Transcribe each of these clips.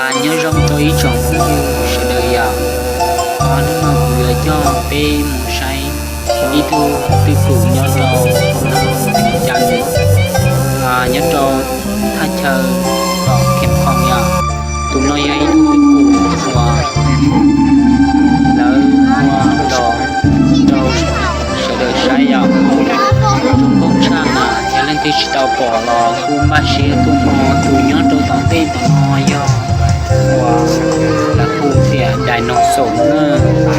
Nyob zoo rau ib tsoom phooj ywg sawv daws yom. Hnub no kuv yuav coj peb mus saib ib tug twj kum nyob rau Cas, nyob rau thaj chaw kom Kheem Khoom yom. Tus no yog ib tug twj kum uas lawv ua los rau sawv daws saib yom. Zoo nkauj tshaj na, yog leej twg tsis tau pom los kuj npaj siab tuaj mus. Tus nyob rau tom ntej tom no yog uas lawv hu tias dinosaur na,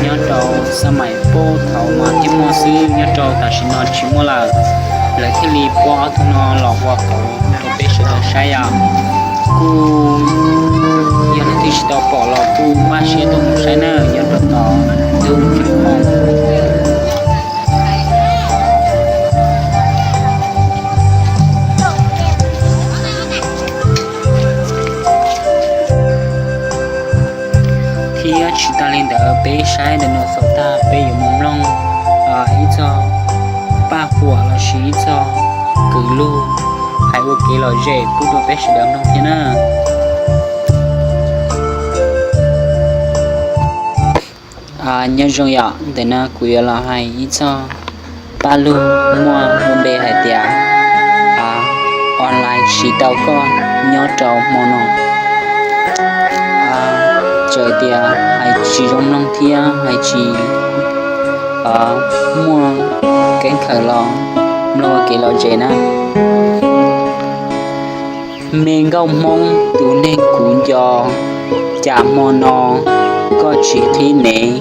nyob rau xab maim puag thaum ub mas thiaj muaj xwb, nyob rau tam sim no tsis muaj lawm. Lawv thiaj li pub ob tug no los ua kauv rau peb sawv daws saib yom. Kuj yog leej twg tsis tau pom los kuj npaj siab tuaj mus saib na, nyob rau tom ntug Kheem Khoom. Thiab tsis tas li ntawd, peb saib dinosaur tag peb yuav mus mloog ib txog paj huam lossis ib txog kwv lug hais ua kev lom zem pub rau peb sawv daws mloog thiab na. Nyob zoo yom, ntawm no kuv yuav los hais ib txog paj lug muaj lub npe hais tias online tsis tau koj nyob rau hmo no. Txawm tias hais tsis zoo mloog thiab hais tsis muaj keeb khaws los mloog ua kev lom zem na. Me nkauj Hmoob tus neeg kuv nco, cas hmo no koj tsis qhib nev,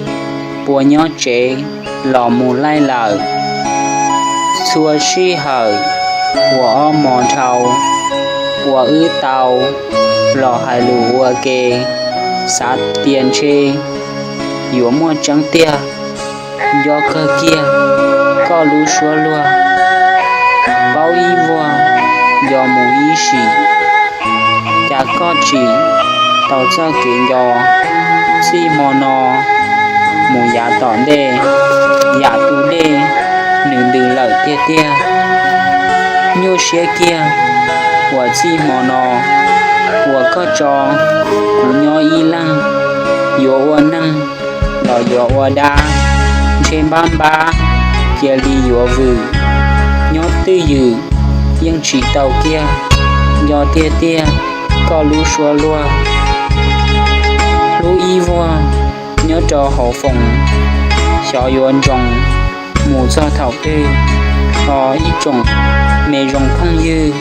puas nyob tsev los mus laij lawm. Txhua sij hawm uas ob hmo dhau uas wb tau los hais lus ua ke, xav tias ntshe yuav muaj tseeb tiag. Nco kawg kiag koj lub suab luag, paub ib vuag nco mus ib sim, cas koj tsim tau txoj kev nco. Txij hmo no mus yav tom ntej, yam tu dej nws ntws lawm tiag tiag. Nyuaj siab kiag uas txij hmo no uas koj tso kuv nyob ib leeg, yuav ua neeg los yuav ua dab, ntshe npab npab cia li yuav vwm. Nyob twj ywm yeej tsis tau kiag, nco tiag tiag koj lub suab luag. Hlub ib vuag nyob rau hauv foos, xyov yuav ntsoov mus txog thaum twg. Ho ib tsoom me zoo phooj ywg,